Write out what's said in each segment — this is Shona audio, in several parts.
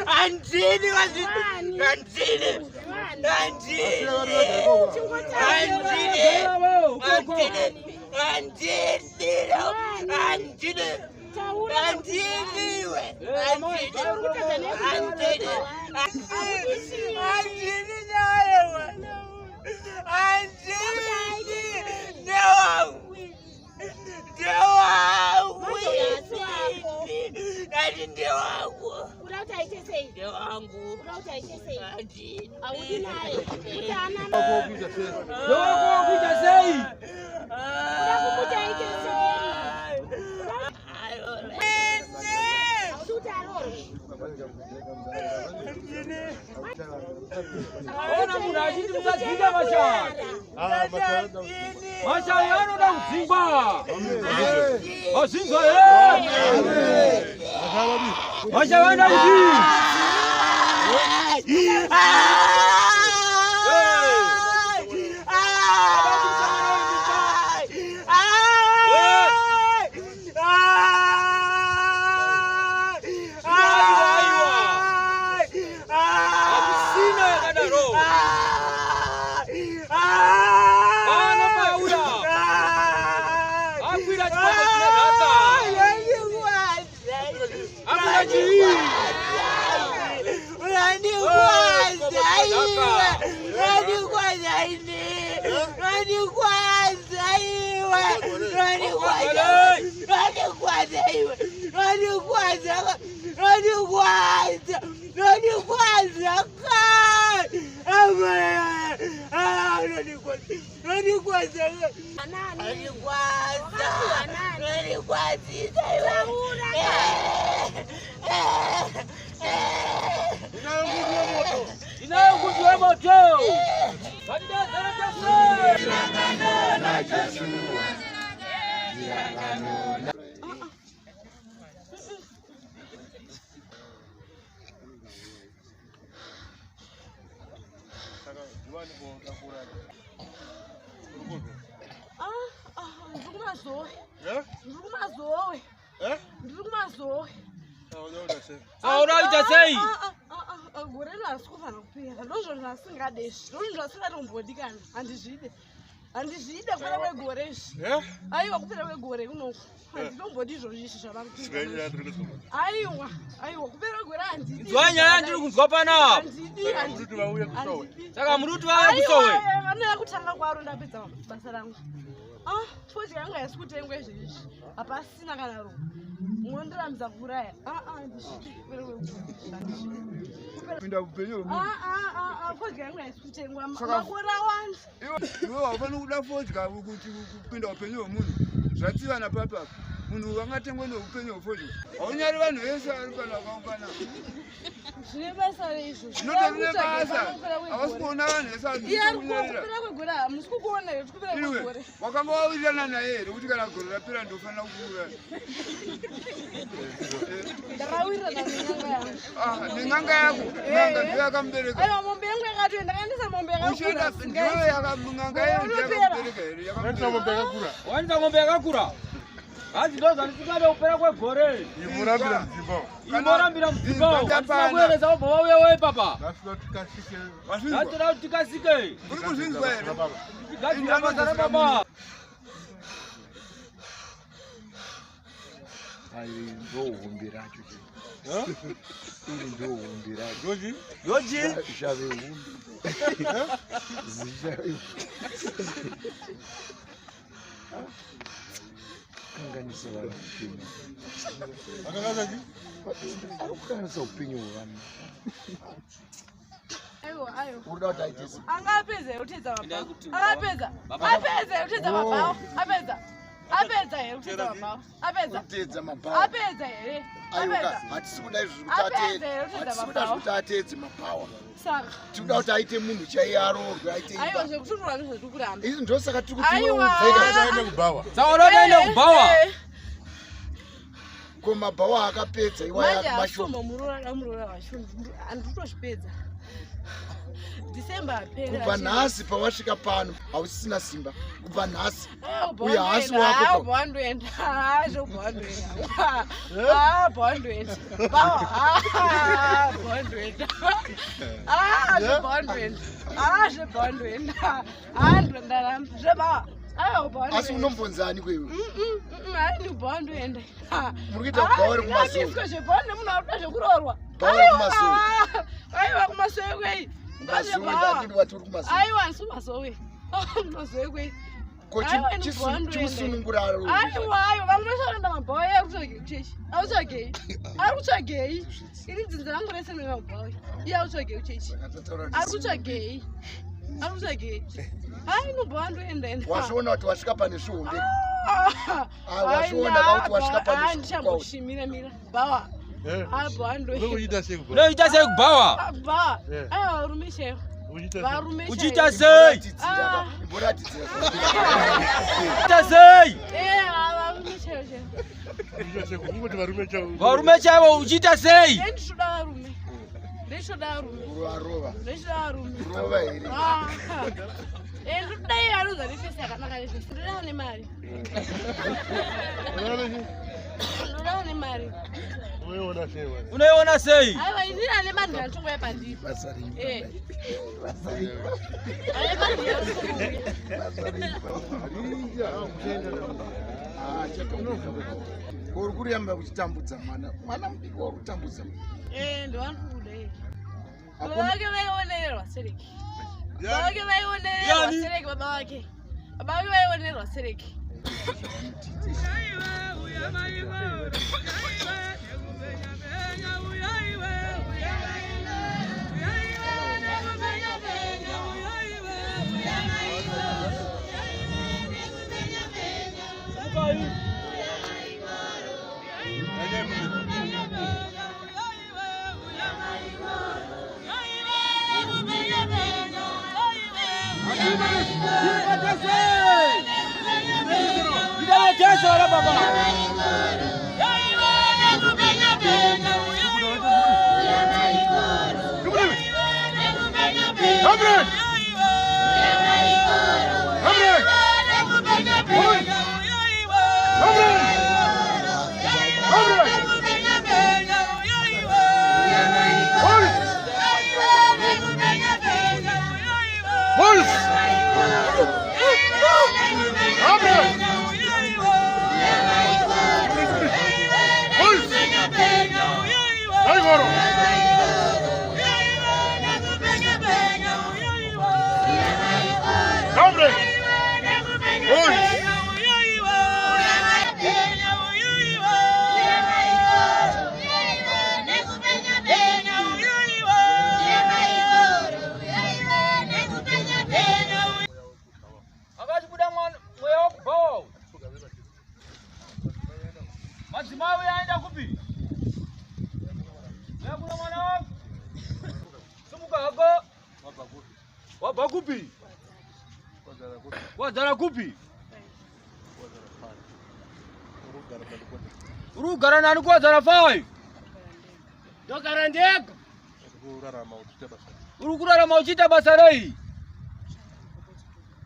Handidi handidi handidi handidi handidi handidiwe handidi handidi naye mwana handidi newangu ndewangu ndati ndewangu Uda kuti aite sei? ndewangu Uda kuti aite sei? handidi Haudi naye. Kuti ana Ndewako kuita sei? Uda kumuti aite sei? Haudi kuti aroorwe. Ona munhu achiti musadzinga mashavi. Mashavi anoda kudzingwa. Mazvinzwa here? Mashavi anoda kudii? Hakusina yakadaro. Pana pauya. Akwira chikwambo chine nhaka. Hakuna chii. Anani? Inayo nguvu ya moto. Ngatidedzere tese. Ndiri kumazowe. Ndiri kumazowe. Ndiri kumazowe. Saura kuita sei? Gore rino harisi kufanira kupera. Ndozvo zvasingade izvi. Ndozvo zvasingatombodikana. Handizvide. Handizvide kupera kwegore izvi. Aiwa kupera kwegore kunoku. Handitombodi izvozvo izvi zvavari kuita. Aiwa, aiwa kupera kwegore handidi. Inzwai nyaya ndiri kunzwa panapa. Handidi, handidi. Handidi. Saka muri kuti vauya kusowe. Aiwa, vanoya kutanga kwaro ndapedza basa rangu. Ah, fodya yangu haisi kutengwa izvezvi. Hapasina kana ruwa. Munondirambidza kuuraya. Ah, ah, handisviki kupera kwegore. Handisviki. Pinda upenyu hwemunhu. Ah, ah, ah, ah, fodya yangu haisi kutengwa. Saka- Makore awanda. Iwe haufaniri kuda fodya kuti kupinda upenyu hwemunhu. Zvatsivana papa. Munhu angatengwe neupenyu hwefodya. Haunyari vanhu vese vari pano vakaungana. Zvine basa rei izvozvo? Zvinotori nebasa. Havasi kuona vanhu vese vari Iye ari kunyarira. kupera kwegore hamusi kukuona here kuti kupera Iwe kwegore. wakanga wawirirana naye here kuti kana gore rapera ndofanira kukuuraya? Ndakawirirana nen'anga yangu. Ah, nen'anga yako. N'anga ndiyo yakamubereka. Aiwa mombe yangu yakatoenda ndakaendesa mombe Uchienda yakakura. ndiyo n'anga iyo ndiyo yakamubereka here? Yakamubereka. Wanika ng'ombe yakakura. Hanzi ndo zvandisingade kupera kwegore. Imborambira Imborambira mudzimba. Imba Hatisina tapana. kueresa vobva vauya wei papa. Wazvinzwa? Ngatoda kuti tikasike. Uri kuzvinzwa here? Tigadzira basa rababa. Ndohumbi racho che iri ndohumbi racho. Yoji. Zhave humbi zishave kanganisa vanhu upenyu, ari kukanganisa upenyu hwevanhu. Aiwa, aiwa. Uri kuda kuti aite sei? Angapedza here kutedza baba? Akapedza. Apedza here kutedza baba? Apedza. Apedza here kutedza baba? Apedza. Kuteedza mabhawa? Apedza here? Aiwa, Apedza. hatisi kuda izvo zvekuti Apedza here kutedza hatisi kuda baba? zvekuti ateedze mabhawa. Saka. Tikuda kuti aite munhu chaiye, aroorwe, aite Aiwa, imba. zvekuturura ndozvatiri kuramba. Izvi ndosaka tiri kuti iwe Aiwa. ubve. Saka unoda kuenda kubhawa. Ko mabhawa akapedza iwaya Manje mashoma. asombo muroora wacho handikutozvipedza. December apera. Kubva nhasi pawasvika pano hausisina simba, kubva nhasi. Uye haasi wako. Ubva wandoenda. Zvo ubva wandoenda. Ubva wandoenda. Bawa. Ubva zvebhawa ndoenda. Ah, zvebhawa ndoenda. Ah, zvebhawa ndoenda. Ah, ndoenda zvebhawa. Aiwa bhawa Asi ndoenda. unomubvunzani kwewe? Hayi ndibhawa ndoenda. Muri kuita bhawa rekumasowe. Ndamiswe zvebhawa nemunhu ari kuda zvekuroorwa. Bhawa rekumasowe. Aiwa kumasowe kwei. Masowe, ndandidi wati uri kumasowe. Aiwa handisi kumasowe. Kumasowe kwei. Ko Aiwa, ini bhawa ndoenda. chimusunungura Aiwa, aiwa, vamwe vese vanoenda mabhawa iye ari kutsvagei kuchechi. Ari kutsvagei. Ari kutsvagei. Ini dzinza rangu rese rinoenda mabhawa. Iye ari kutsvagei kuchechi. Ari kutsvagei. Ari kutsvagei. Hai, inobhawa ndoenda enda. Wazviona kuti wasvika pane zvihombe. Ah, Ah, wazviona ka kuti wasvika pane Ah, zvikukwauti. ndichamboshimira mira. Bhawa. Ah, bhawa ndoenda. Unoita sei kubva? Unoita sei kubhawa? Ah, bhawa. Eh. Aiwa, varume chaivo. Uchiita sei? Varume Uchiita chaivo. sei? Imboratidzira ka, imboratidzira. Uchiita sei? Eh, ah, varume chaivo chaivo. Uchiita sei? Kungoti varume chaivo. Varume chaivo uchiita sei? Eh, ndinoda varume. Ndinoda varume. Urarova. Ndinoda varume. Rova here? Ah. Eh, ndodai anoza nefesi yakanaka nefesi. Ndodawo nemari. Ndodawo nemari. Unoiona sei wena? Unoiona sei? Aiwa, inini ane mari ndinotongoya pandiri. Basa renyu. Eh. Basa renyu. Ane mari ndinotongoya. Basa renyu. Ah, chakaoma. Uri kuramba kuchitambudza mwana. Mwana mudiki wauri kutambudza. Eh, ndovanikuda eh. Baba Hakuna- vake vaionererwa sereki. Baba vake vaionererwa Yani? sereki baba vake. Baba vake vaionererwa sereki. Ndingatesa wala baba. Akachibuda mwana mweya wokubhawa. Madzimai uya aenda kupi? Uya kuno mwana wangu. Simuka hako. Wabva kupi? Wadzara kupi? Uri kugara nani kuwadzara 5? Ndogara ndega. Uri kurarama uchiita basa rei?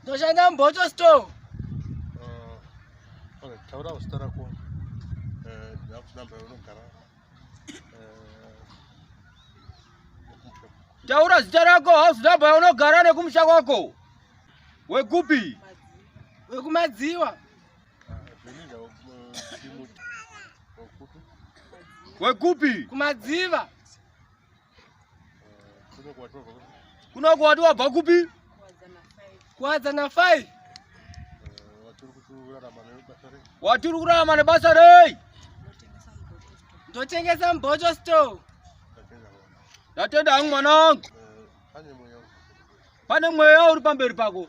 Ndoshanda mubottle store. Okay, taura zita rako. House number yaunogara. Nekumusha. Taura zita rako, house number yaunogara nekumusha kwako. Wekupi? Wekumadziwa. Zveninja chimuti. Wekupi? Wekupi? Kumadziva. Kuno kwatobva kupi? Kunoku wati wabva kupi? Kuwadzana 5. Watiri kurarama nebasa rei? Watiri kurarama nebasa rei? Ndotengesa mubottle store. Ndatenda mwana. Ndatenda hangu mwana wangu. Pane mweya Pane mweya uri pamberi pako.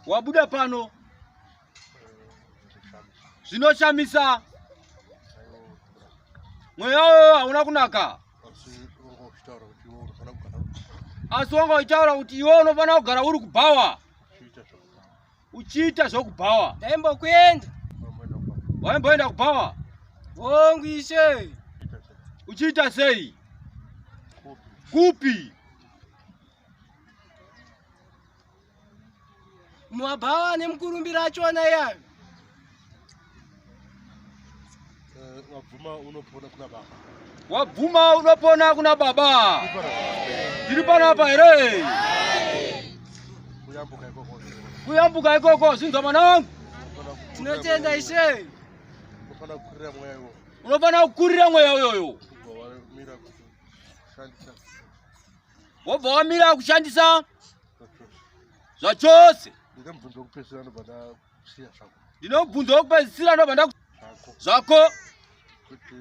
Wabuda pano. zvinoshamisa. Zvinoshamisa. Mweya uyoyo hauna kunaka. Asi wanga uchitaura kuti iwe unofanira kugara Asi wanga uchitaura kuti iwe unofanira kugara uri kubhawa. uchiita zvokubhawa. Uchiita zvokubhawa. Ndaimbokuenda. Wamboenda kubhawa. Waimboenda kubhawa. Hongu ishe. Uchiita sei? Uchiita sei? Kupi? Kupi? Mumabhawa ane mukurumbira achona iyayo. Wabvuma unopona kuna baba. Wabvuma unopona kuna baba. Tiri panapa here? Kuyambuka ikoko. Kuyambuka ikoko zvinzwa mwanangu. Tinotenda Ishe. Unofanira kukurira mweya iwoyo. Unofanira kukurira mweya uyoyo. Ubva wamira kushandisa. Wobva wamira kushandisa zvachose. Ndine mubvunzo wekupedzisira ndobva ndakusiya zvako. Ndine mubvunzo wekupedzisira ndobva nda zvako. Kuti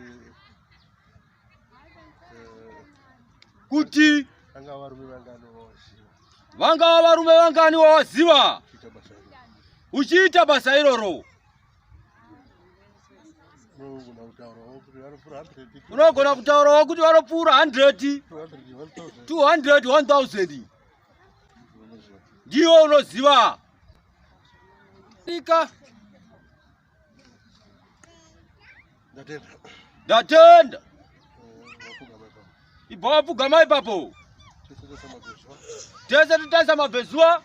kuti vangava varume vangani wawaziva. Vangava varume vangani wawaziva. Uchiita basa iroro. Unogona kutaurawo kuti vanopfuura 100, 200, 1000. Ndiwe unoziva. Ika. Ndatenda. Ndatenda. Ibva wapfugama ipapo. Tese totarisa mabvezuva.